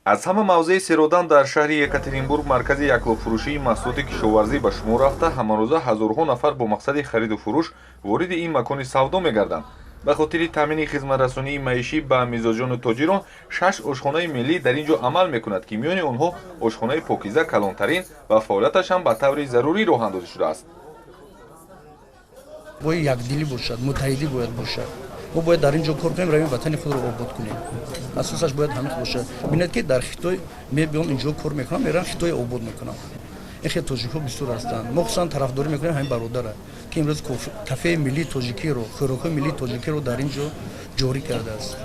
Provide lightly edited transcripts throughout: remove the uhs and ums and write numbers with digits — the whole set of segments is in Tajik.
Аз ҳама мавзеи Серодан дар шаҳри Екатеринбург маркази яклофурӯшии маҳсулоти кишоварзӣ ба шумор рафта, ҳамарӯза ҳазорҳо нафар бо мақсади хариду фурӯш вориди ин макони савдо мегарданд. Ба хотири таъмини хизматрасонии маишӣ ба мизоҷону тоҷирон шаш ошхонаи миллӣ дар ин ҷо амал мекунад, ки миёни онҳо ошхонаи Покиза калонтарин ва фаъолияташ ҳам ба таври зарурӣ роҳандозӣ шудааст. Бояд якдилӣ бошад, муттаҳидӣ бояд бошад. Мо бояд дар ин ҷо кор кунем, равем, ватани худро обод кунем. Асосаш бояд ҳамин бошад. Бинед, ки дар Хитой мебиён, инҷо кор мекунам, меран, Хитой обод мекунам. Ин хел тоҷикҳо бисёр ҳастанд. Мо хусусан тарафдорӣ мекунем ҳамин бародара, ки имрӯз кафеи миллии тоҷикиро, хӯрокҳои миллии тоҷикиро дар ин ҷо ҷорӣ кардааст.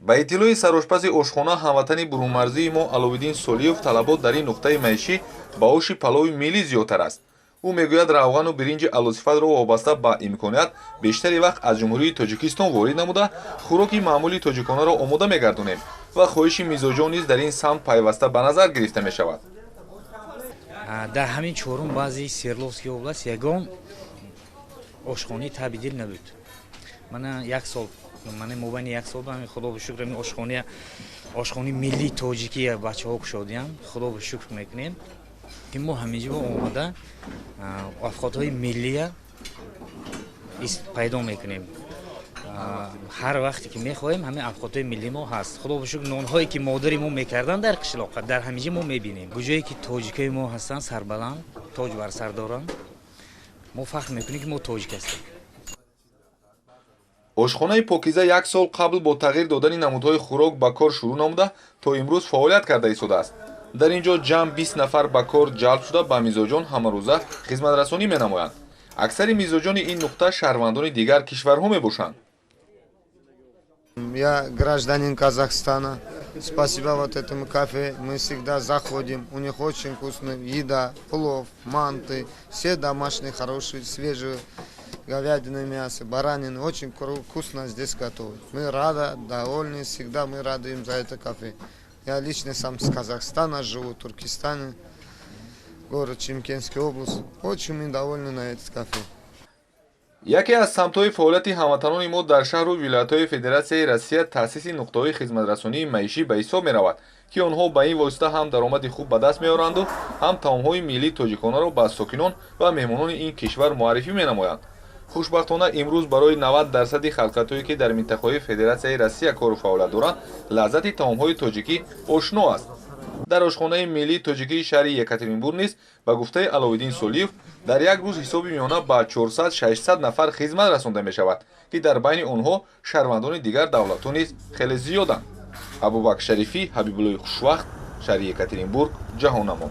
Ба иттилои сарошпази ошхона, ҳамватани бурунмарзии мо Аловиддин Солиев, талабот дар ин нуқтаи маишӣ ба оши палови миллӣ зиёдтар аст. Ӯ мегӯяд, равғану биринҷи аълосифатро вобаста ба имконият бештари вақт аз Ҷумҳурии Тоҷикистон ворид намуда, хӯроки маъмули тоҷиконаро омода мегардонем ва хоҳиши мизоҷон низ дар ин самт пайваста ба назар гирифта мешавад. Дар ҳамин чорум баъзи Свердловский область ягон ошхонаи табдил набуд. Мана як сол, мана мобайни як сол, худо ба шукр, ҳамин ошхонаи миллии тоҷикӣ бачаҳо кушодиям. Худо ба шукр мекунем, ки мо ҳаминҷо омода авқотҳои миллия пайдо мекунем. Ҳар вақте ки мехоҳем, ҳамин авқотҳои миллӣ мо ҳаст. Худо ба шукр, нонҳое ки модари мо мекарданд дар қишлоқ, дар ҳаминҷо мо мебинем. Куҷое ки тоҷикои мо ҳастанд, сарбаланд, тоҷ бар сар доранд. Мо фахр мекунем, ки мо тоҷик ҳастем. Ошхонаи Покиза як сол қабл бо тағйир додани намудҳои хӯрок ба кор шурӯъ намуда, то имрӯз фаъолият карда истодааст. Дар ин ҷо ҷамъ 20 нафар ба кор ҷалб шуда, ба мизоҷон ҳамарӯза хизматрасонӣ менамоянд. Аксари мизоҷони ин нуқта шаҳрвандони дигар кишварҳо мебошанд. Я гражданин Казахстана. Спасибо вот этому кафе. Мы всегда заходим. У них очень вкусная еда, плов, манты. Все домашние, хорошие, свежие. Говядина, мясо, баранина. Очень вкусно здесь готовят. Мы рады, довольны. Всегда мы радуем за это кафе. Я лично сам с Казахстана живу, в Туркестане, город Чимкентский область. Очень мы довольны на это кафе. Яке аз самтҳои фаъолияти ҳамватанони мо дар шаҳру вилоятҳои Федератсияи Россия таъсиси нуқтаҳои хизматрасонии маишӣ ба ҳисоб меравад, ки онҳо ба ин восита ҳам даромади хуб ба даст меоранду, ҳам таомҳои миллии тоҷиконаро ба сокинон ва меҳмонони ин кишвар муаррифӣ менамоянд. Хушбахтона, имрӯз барои 90% халқиятҳое, ки дар минтақаҳои Федератсияи Россия кору фаъолият доранд, лаззати таомҳои тоҷикӣ ошно аст. Дар ошхонаи миллии тоҷикии шаҳри Екатеринбург низ, ба гуфтаи Аловиддин Солиев, дар як рӯз ҳисоби миёна ба 400-600 нафар хизмат расонда мешавад, ки дар байни онҳо шаҳрвандони дигар давлатҳо низ хеле зиёданд. Абубакр Шарифӣ, Ҳабибуллои Хушвақт, шаҳри Екатеринбург, Ҷаҳоннамо.